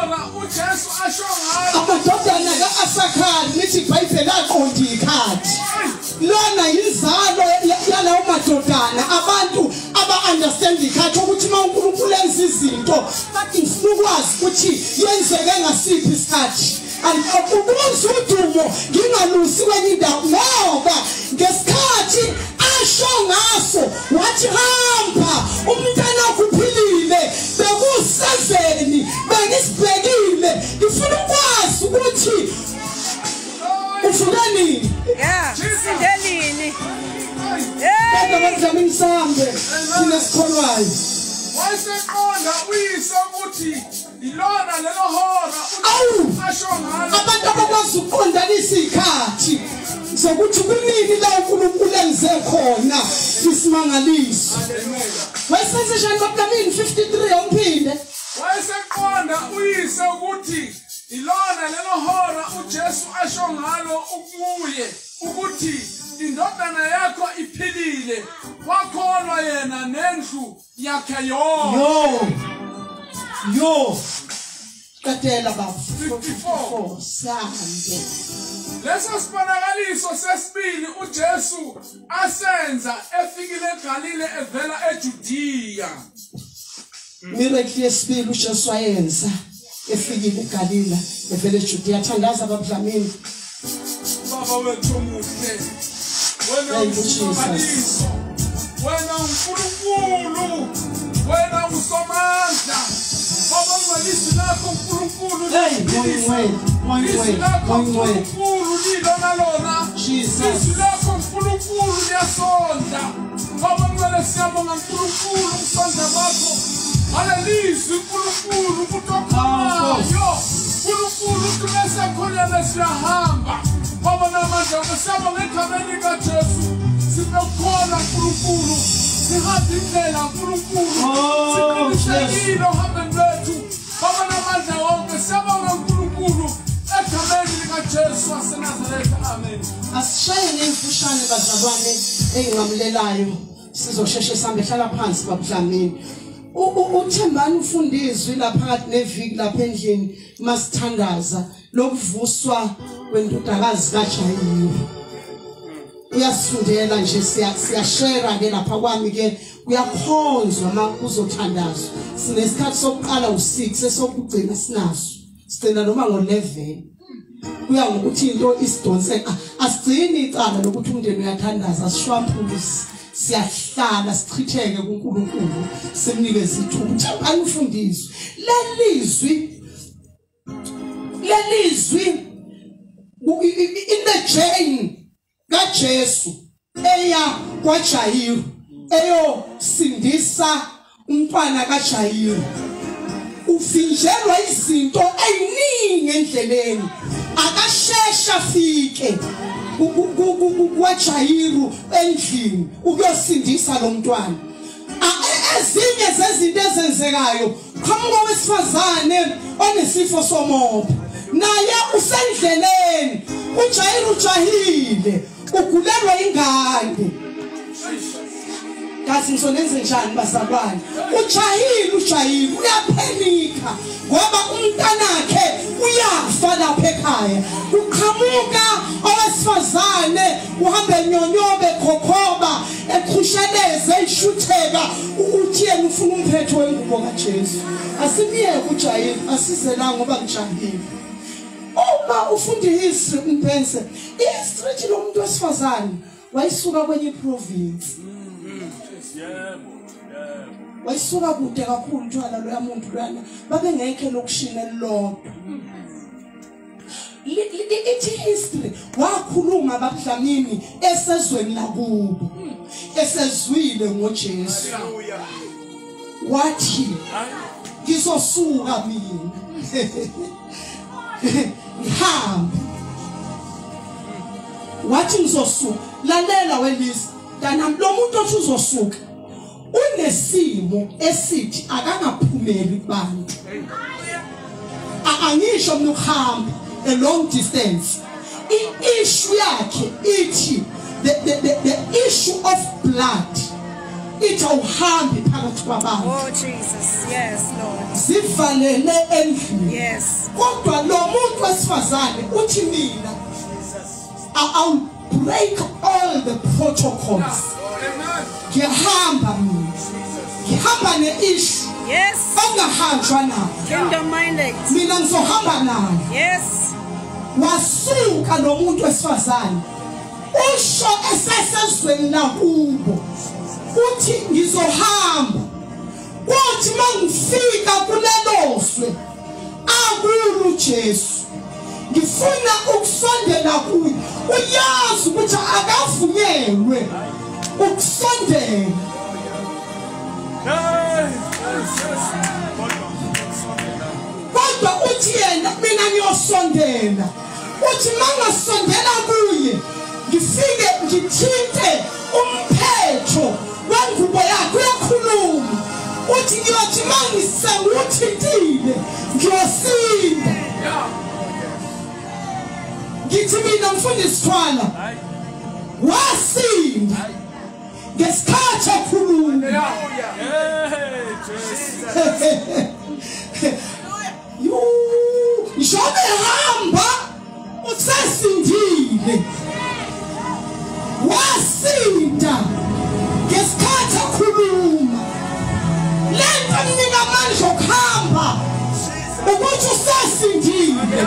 hora uJesu asho ngalo. Amadodana ka-Asakhari lithi iBhayibheli aqonda ikhathi. Lona yizalo yalawo madodana abantu aba-understand ikhathi ukuthi uma uNkulunkulu enza izinto bathi ngifuna ukwazi ukuthi yenzeke ngasiphi isikhathi. Ukuze udumo ngingalusi kwenye indawo ngoba ngesikhathi asho ngaso wathi hamba umntana uphilile bekuseveni bengisibhekile ngifuna ukwazi ukuthi ufuna nini. Yeah, sindelini. Kodwa bakudlamini sambe thina sikholwayo. Wayeseqonda uyise ukuthi ilona lelo hora asho ngalo. Abantu abakwazi ukuqondanisa ikhathi sokuthi kunini la uNkulunkulu enze khona isimangaliso. Wayesenze njani bakudlamini 53 awuphinde. Wayeseqonda uyise ukuthi ilona lelo hora uJesu asho ngalo ukuye ukuthi indodana yakho iphilile, wakholwa yena nendlu yakhe yonke. Yo qedela baba 54 sambe. Leso sibonakaliso sesibili uJesu asenza efikile eGalile evela eJudiya. Miracle yesibili uJesu ayenza efikile eGalile evela eJudiya. Thandaza babudlamini. Baba wethu omuhle, wena usimangaliso, wena uNkulunkulu, wena usomandla. Baba ngalizwi lakho uNkulunkulu, izwi lakho uNkulunkulu lilona lona, izwi lakho uNkulunkulu liyasondla. Baba ngcwele siyabonga uNkulunkulu ukusondla kwakho. Alelizwi uNkulunkulu ukuthi okhoyo uNkulunkulu uthi mesekhona mesiyahamba. Baba namandla siyabonga egameni likaJesu. Sinokukholwa uNkulunkulu, sihambe indlela uNkulunkulu, siqinisekile ohambeni lwethu. Baba namandla wonke siyabonga uNkulunkulu egameni likaJesu waseNazaretha. Amen. Asishaye ngemfushane bazalwane engingamlelayo, sizosheshe sihambe. Hlala phansi babudlamini. uThembani ufunda izwi lapha phakathi neviki lapha endlini masithandaza lokuvuswa kwendodakazi kaJayiru. Uyasifundela nje, siyashare ke lapha kwami ke kuyakhonzwa uma kuzothandazwa. Sinesikhathi sokuqala u6 esokugcina sinaso. Sigcina noma ngo11. Kuya ngokuthi into isidonse, asigcini icala lokuthi umndeni uyathandaza, asishwaphulisi. Siyahlala sichitheke kuNkulunkulu simnikeze ithuba. Thembani ufundiswe lelizwi in the chain kaJesu eya kwaJayiru eyosindisa umntwana kaJayiru. Uvinjelwa izinto eziningi endleleni, akashesha afike kwaJayiru endlini ukuyosindisa lo mntwana. Ezinye zezinto ezenzekayo, qhamuka wesifazane onesifo somopho, naye usendleleni. uJayiru ujahile, ugulelwa ingane. Kazi ngizonenze njani bazalwane? Ujahile uyaphenika ngoba umntanakhe uyafa lapha ekhaya. Uqhamuka owesifazane uhambe nyonyobe khokhoba eqhusheleze ishutheka uthi yena ufuna umphetho wengubo kaJesu. Asimyeke uJayiru, asize la ngoba ngijahile. Uma ufunda history umpense, history lo muntu wesifazane wayisuka kwenye province. Yebo, yebo. Wayisuka kude kakhulu ntwana loya muntu loyana, babengekho elokishini elilodwa. Ithi history wakhuluma babudlamini esezweni lakubo, esezwile ngoJesu. Wathi ngizosuka mina ngihambe. Wathi ngizosuka. Lalela welisa mntanami, lo muntu othi uzosuka unesimo esithi akangaphumeli kubantu. Angisho mina ukuhamba a long distance. I-issue yakhe ithi the issue of blood ithi awuhambi phakathi kwabantu. Oh Jesus, yes Lord. Sivalele endlini. kuye. Yes. Kodwa lo muntu wesifazane uthi mina I'll break all the protocols. Ngiyahamba mina. Ngihamba ne-issue. Yes. Ongahanjwa nayo. Kingdom minded. Mina ngizohamba nayo. Yes. Wasuka lo muntu wesifazane. Usho esesezweni lakubo. Uthi ngizohamba. Kuthi mangifika kulelo zwe akulu Jesu. Ngifuna ukusondela kuye. Uyazi ukuthi akavunyelwe ukusondela. Kodwa uthi yena mina ngiyosondela. Uthi mangasondela kuye ngifike ngithinte umphetho wengubo yakhe. Uyakhuluma uthi ngiyothi mangisewuthintile ngiyosinda. Ngithi mina mfundisi Thwala wasinda ngesikhathi ekhuluma. Njobe hamba usesindile. Wasinda ngesikhathi ekhuluma. Lento mnika amandla okuhamba ukuthi usesindile.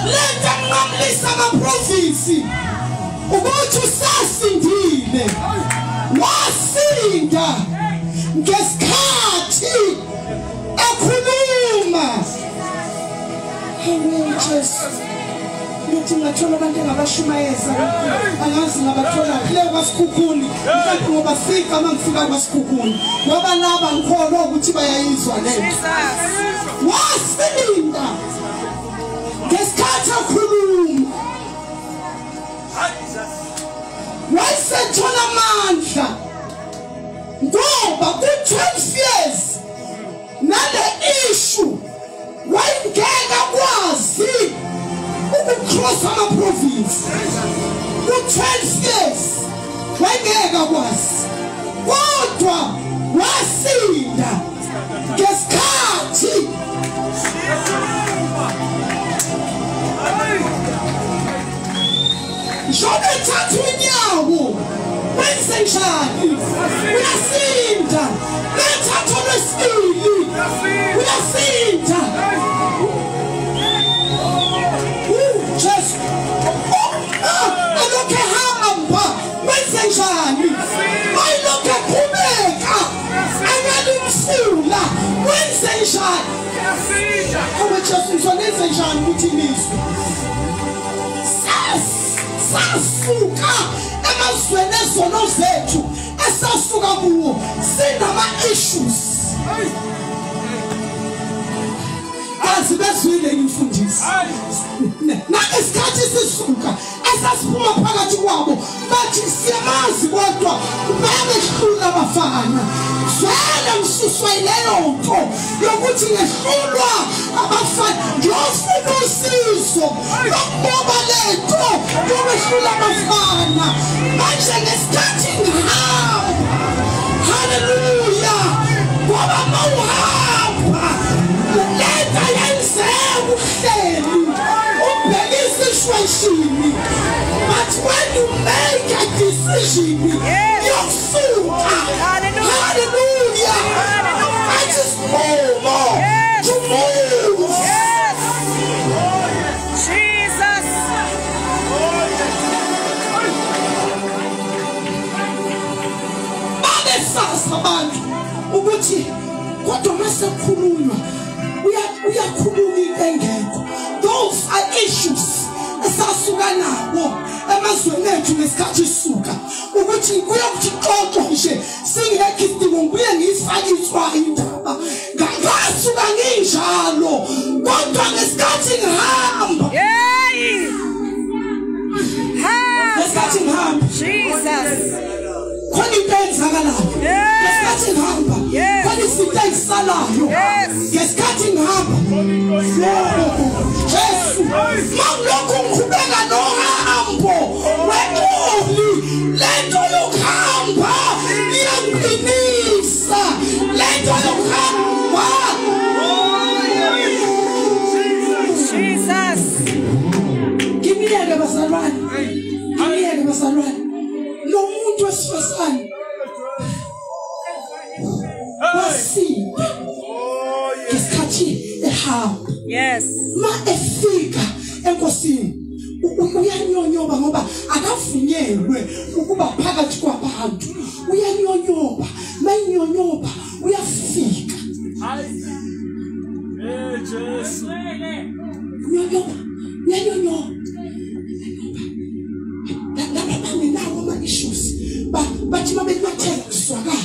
Lento nqamlisa amaprovinsi ukuthi usesindile. Wasinda ngesikhathi ekhuluma. Hawu Jesu, ngithi ngathola abantu engabashumayeza angazi ngabathola le kwaSikhukhuni. Mhlawumbe ngoba fika mangifika kwaSikhukhuni ngoba laba ngikholwa ukuthi bayayizwa lento. Wasinda ngesikhathi ekhuluma. Wasethola amandla ngoba ku-12 years nale issue wayengeke akwazi ukucross ama-province. Ku-12 years wayengeke akwazi, kodwa wasinda ngesikhathi. Njobe ethatha unyawo wenze njani? Uyasinda. Methatha olwesibili uyasinda. Jesu alokhu ehamba wenze njani? Ayilokhu eqhubeka angalimfula wenze njani? Awu Jesu, ngizonenze njani ukuthi nizwe? Sasuka emazweni ezono zethu esasuka kuwo sinama-issues. Kazi bezwile ngimfundisi. Nangesikhathi sisuka esasiphuma phakathi kwabo bathi siyamazi kodwa babehlula abafana. Zwele ngisuswa yileyo nto yokuthi ngehlulwa abafana. Ngiyofuna usizo lokunqoba lento yokwehlula abafana. Manje ngesikhathi ngihamba, haleluya, ngoba mawuhamba lento yenzeka uhleli ubhekisa ishweshini. But when you make a decision, yokusuka, hallelujah, I just move on to move. Yes. Jesus. Babesazi abantu ukuthi kodwa masekhulunywa uyakhuluma into engekho. Those are issues esasuka nawo emazweni ethu ngesikhathi sisuka ukuthi kuyokuthi xoxo nje singekho isidingo ngibuye ngiyifake itswayi indaba. Ngasuka nginjalo kodwa ngesikhathi ngihamba, ngesikhathi ngihamba, Jesus, khona into eyenzakalayo. Ngesikhathi ngihamba khona izinto ey'salayo. Ngesikhathi ngihamba, Jesu, mangilokhu ngiqhubeka nohambo wexoli. Lento yokuhamba iyangiqinisa. Lento yokuhamba Wathi ehamba. Yes. Ma efika enkosini uyanyonyoba ngoba akavunyelwe ukuba phakathi kwabantu. Uyanyonyoba, mayinyonyoba uyafika. Hayi. Eh Jesu. Uyanyonyoba, uyanyonyoba. Laba bangenawo ama issues. Bathi mabenyathela kuzwakala.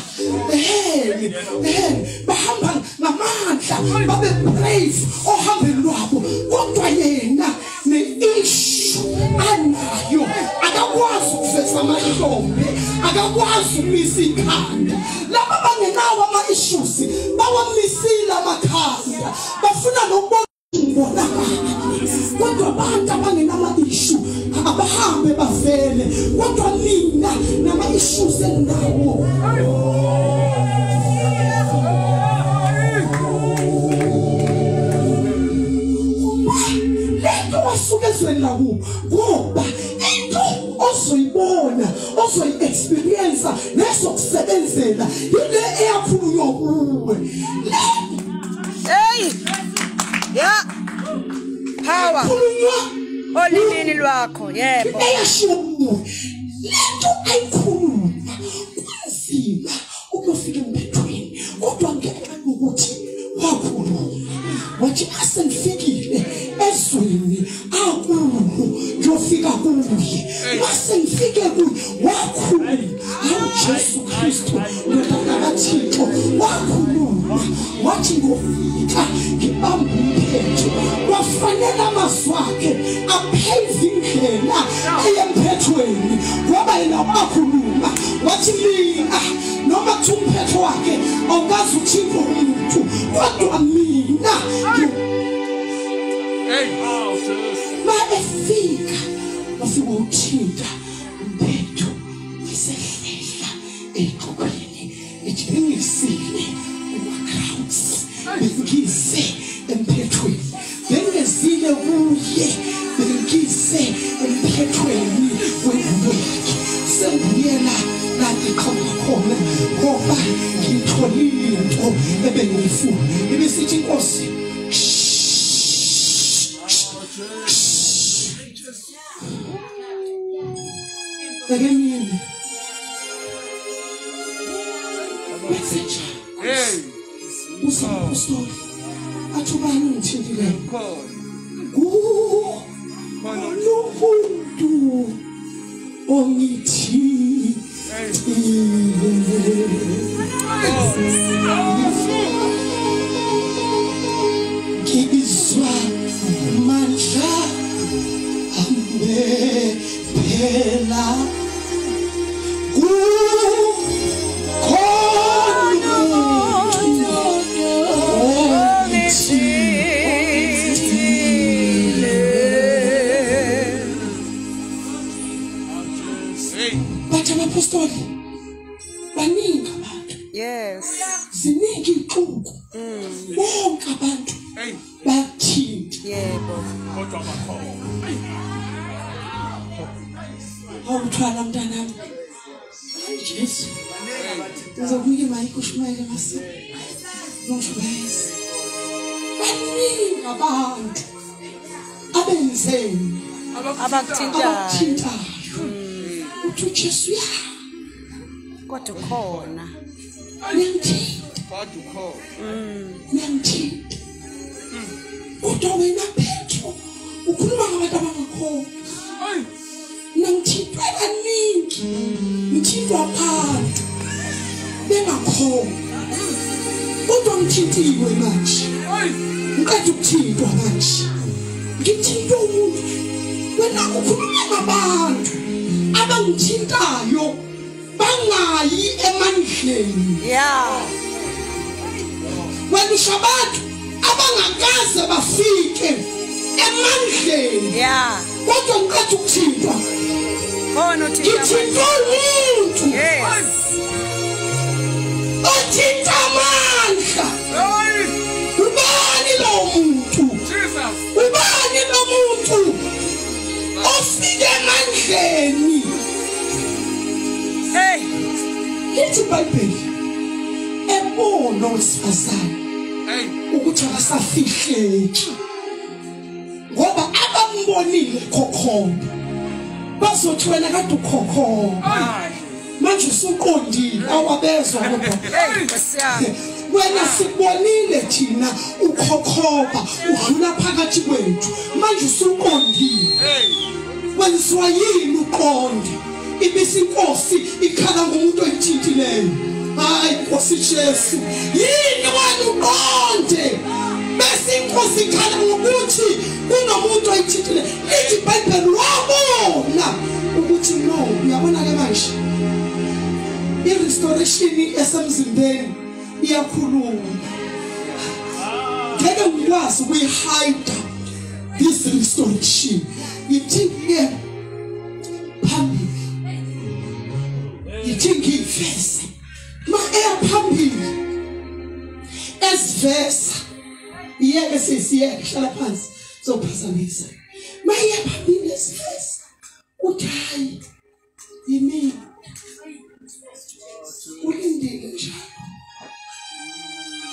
Ehhe, bahamba ngamandla, babe brave ohambeni lwabo. Kodwa yena ne-issue anayo akakwazi ukuveza amahlombe, akakwazi ukumisa ikhanda. Laba bangenawo ama-issues bawamisile amakhanda, bafuna nokubona ngibonakala. Kodwa abantu abangenama-issue abahambe bavele, kodwa mina nama-issues enginawo. Lento wasuka ezweni lakubo, ngoba into ozoyibona, ozoyi-experience nezokusebenzela yile eyakhulunywa kuwe. Hey. Yeah. Power. Olimini lwakho, yebo. Eyashiwo kuwe. Lento ayikhuluma kunzima ukuyofika emphethweni, kodwa ngenxa yokuthi wakhuluma wathi asengifikile ezweni akulo ngiyofika kuye, masengifike kuye wakhuluma. Awu Jesu Kristu ndodana kaThixo wakhuluma wathi ngofika ngibamba umphetho. Kwafanele amazwi akhe apheze indlela eyemphethweni, ngoba yena wakhuluma wathi mina noma kuthiwa umphetho wakhe awukazi uthintwe umuntu, kodwa mina. Hey, oh Jesu. Ma efika wafika uthinta umphetho wesehlehla ey'xukwini, ithi bengisile kuma-crowds, bengise emphethweni, bengezile kuye, bengise emphethweni wengubo yakhe. Sengibuyela la ngiqhamuka khona ngoba ngiyitholile into ebengiyifuna. Ibisithi inkosi ake ngime wenzenjani? Hey. Usapostoli athi ubani ungithintileyo? Khona. Umuntu ongithintile. Ngizwa mandla ambephela kukhona umuntu ongithintile. Bathi abapostoli baningi abantu. Yes. Ziningi ixuku. Bonke abantu bayathinta. Yebo. Kodwa bakhona. Awuthwala mntanami. Hayi Jesu. Ngizokunika imayiki ushumayele mase. Ngishumayeze. Baningi abantu abenzeni Abakuthintayo. Abakuthintayo. Uthi uJesu ya. Kodwa ukhona. Niyangithinta. Kodwa ukhona. Niyangithinta. Kodwa wena Petro ukhuluma ngabantu abangakhona. Hayi. Nangithintwe kaningi. Ngithintwa abantu bengakhona. Kodwa ngithintiwe manje. Hayi. Ngiqeda ukuthintwa manje. Ngithintwe umuntu. Wena ukhuluma ngabantu abangithintayo bangayi emandleni. Yeah. Wena usho abantu abangakaze bafike emandleni. Yeah. Kodwa ngiqeda ukuthintwa. Khona uthinta. Ngithintwe umuntu. Yes. Othinta amandla. Hayi. Ubani lo muntu? Jesus. Ubani lo muntu ofike emandleni? Hey. Lithi iBhayibheli ebona owesifazane Hey. ukuthi akusafihleki ngoba abambonile khokhomba bazothi wena kade ukhokhomba manje usuqondile awabezwa kodwa wena sikubonile thina ukhokhoba udlula phakathi kwethu manje usuqondile wenziwa yini uqonde ibisi inkosi ikhala ngomuntu oyithintileyo hayi Nkosi Jesu yini wena uqonde bese inkosi ikhala ngokuthi kunomuntu oyithintileyo lithi iBhayibheli wabona ukuthi no uyabona ke manje i-restoration esemzimbeni iyakhuluma ngeke ngikwazi ukuyihide this restoration ithi ke phambili ithi ngiyiveze ma eya phambili esivesa iyeke sisiyeke hlala phansi zophazamisa ma eya phambili esivesa uthi hayi yimina ulindile njalo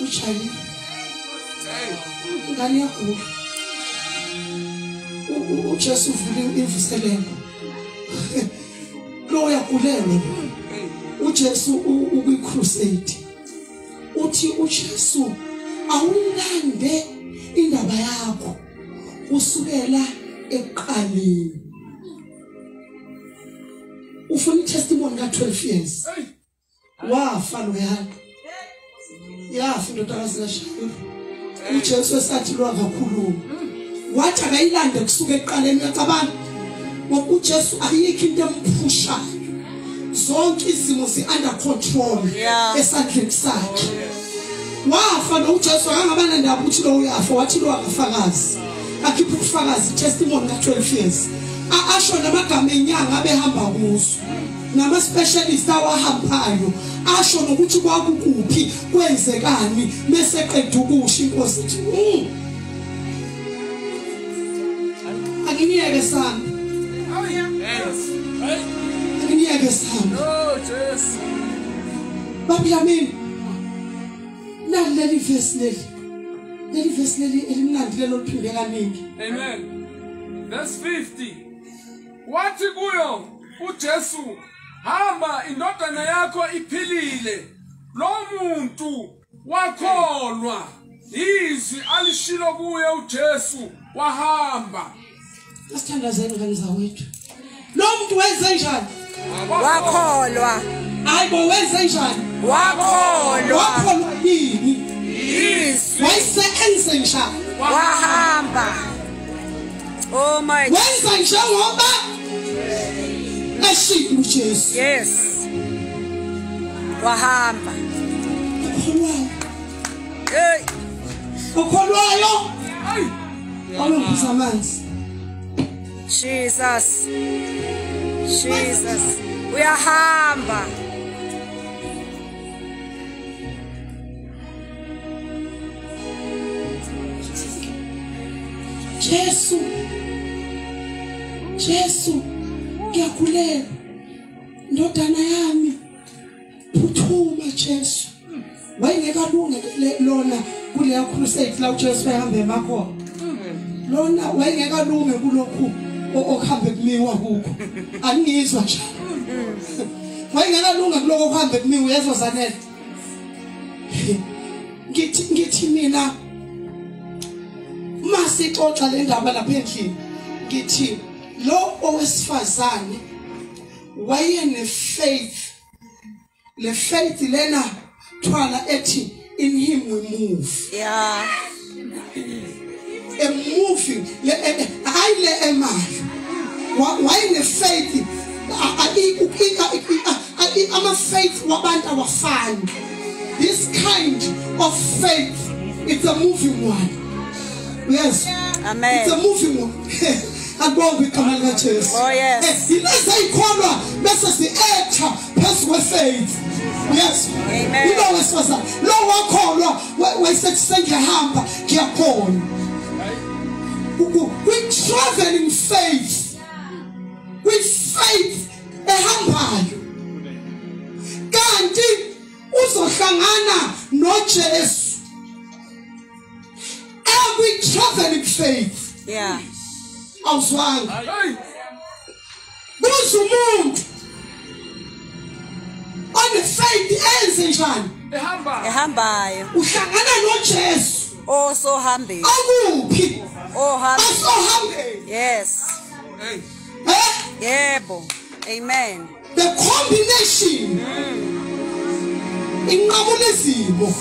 ushayile ingane yagula uJesu uvule imvuselelo lo uyagulelwa uJesu ukwi-crusade uthi uJesu awulande indaba yakho usukela ekuqaleni ufuna i-testimony ka-12 years wafa loyana yafa indodakazi kaShayiro uJesu esathi lo akakhuluma wathi akayilande kusuka ekuqaleni uyacabanga ngoba uJesu ayikho into emphushayo zonke izimo zi-under control esandleni sakhe wafa lo uJesu akangaba nandaba ukuthi lo uyafa wathi lo akafakazi akhiphe ubufakazi testimony ka-12 years asho namagama enyanga abehamba kuzo nama specialist awahambayo asho nokuthi kwakukuphi kwenzekani bese qeda ukusho inkosi ithi akiniyeke sami akiniyeke sami oh Jesu Babuyamini nali leli verse leli verse leli elimnandi lelo liphinde kaningi. Amen. Verse 50 wathi kuyo uJesu hamba indodana yakho iphilile lo muntu wakholwa izwi alishilo kuye uJesu wahamba. Asithandazeni ngane zawethu lo muntu wenze njani? Wakholwa. Hayibo wenze njani? Wakholwa. Wakholwa yini? Izwi. Wayesenze njani? Wahamba. Oh my. Wenza njengoba eshilo uJesu. Yes. Wahamba. Ukholwayo. Hey. Ukholwayo. Hey. Awungiphuza amanzi. Jesus. Jesus. Uyahamba. Jesu. Jesu. Ngiyakhuleka ndodana yami phuthuma Jesu. Wayengeke alunge lona kuleya crusade la uJesu wayehamba emakhona lona wayengeke alunge kulokhu okuhambe kumiwa kukho angizwa nje wayengeke alunge kulokho okuhambe kumiwa uyezwa Zanele ngithi mina masixoxa le ndaba lapha endlini ngithi lo owesifazane wayene faith le faith lena thwala ethi in him we move. Yeah. A moving le hayi le emayo wayene faith ama faith wabantu awafani. This kind of faith, it's a moving one. Yes. Amen. It's a moving one. Akubonge igama likaJesu. Oh yes. Ileza ikholwa bese si-etha phezu kwe-faith. Yes. Amen. Ilo wesifazane lo wakholwa wayesethi sengiyahamba ngiyakholwa. We travel in faith. With faith ehambayo. Kanti uzohlangana noJesu. I-traveling faith. Yeah. Awuzwanga. Hey. Kuze umuntu one-faith enze njani? Ehamba. Ehambayo. Uhlangana noJesu. Osohambeni. Akuphi? Ohambeni. Asohambeni. Yes. Hey. Eh? Yebo. Amen. The combination. Inqabula izimo.